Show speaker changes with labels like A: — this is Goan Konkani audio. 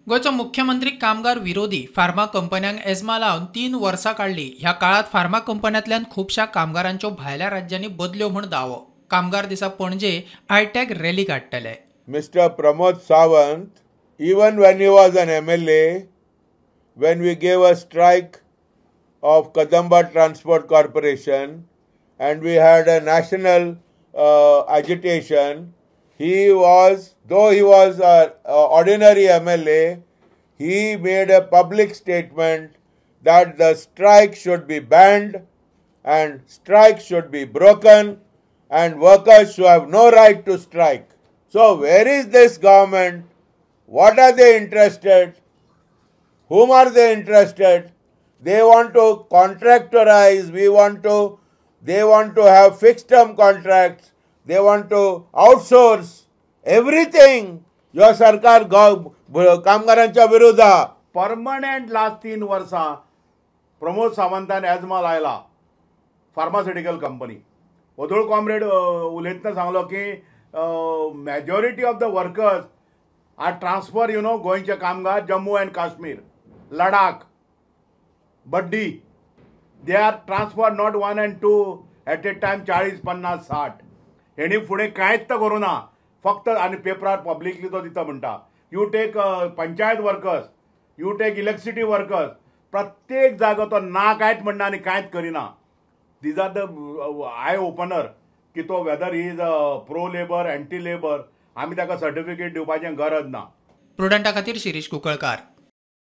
A: गोंयचो मुख्यमंत्री कामगार विरोधी. फार्मा कंपन्यांक एजमा लावन 3 वर्सां काडली. ह्या काळांत फार्मा कंपन्यांतल्यान खुबश्या कामगारांच्यो भायल्या राज्यांनी बदल्यो म्हूण दावो. कामगार दिसा पणजे आयटॅक रॅली काडटले.
B: Mister Pramod Sawant, even when he was an MLA, when we gave a strike of Kadamba Transport Corporation and we had a national agitation, he was, though he was an ordinary MLA, he made a public statement that the strike should be banned and strike should be broken and workers should have no right to strike. So where is this government? What are they interested? Whom are they interested? They want to contractorize. They want to have fixed term contracts. They want to outsource everything. Your सरकार कामगारांच्या विरोधात.
C: परमनंट लास्ट 3 वर्सां प्रमोद सावंतान एजमा लायला फार्मास्युटिकल कंपनी. वदोळ कॉम्रेड उलयतना सांगलो की majority of the workers are transfer, you know, गोंयचे कामगार Jammu and Kashmir, Ladakh, Baddi, they are transfer not 1 and 2 at a time, 40, 50, 60. हेणी फुडें कांयच करूं ना, फक्त आनी पेपरार पब्लिकली तो दिता म्हणटा. You take panchayat workers, you take electricity workers, प्रत्येक जागो तो ना कांयच म्हणना आनी कांयच करिना. These are the eye opener की तो whether he is a pro labour, anti labour, आमी ताका सर्टिफिकेट दिवपाचें गरज ना.
A: प्रुडंटा खातीर शिरीष कुंकळकार.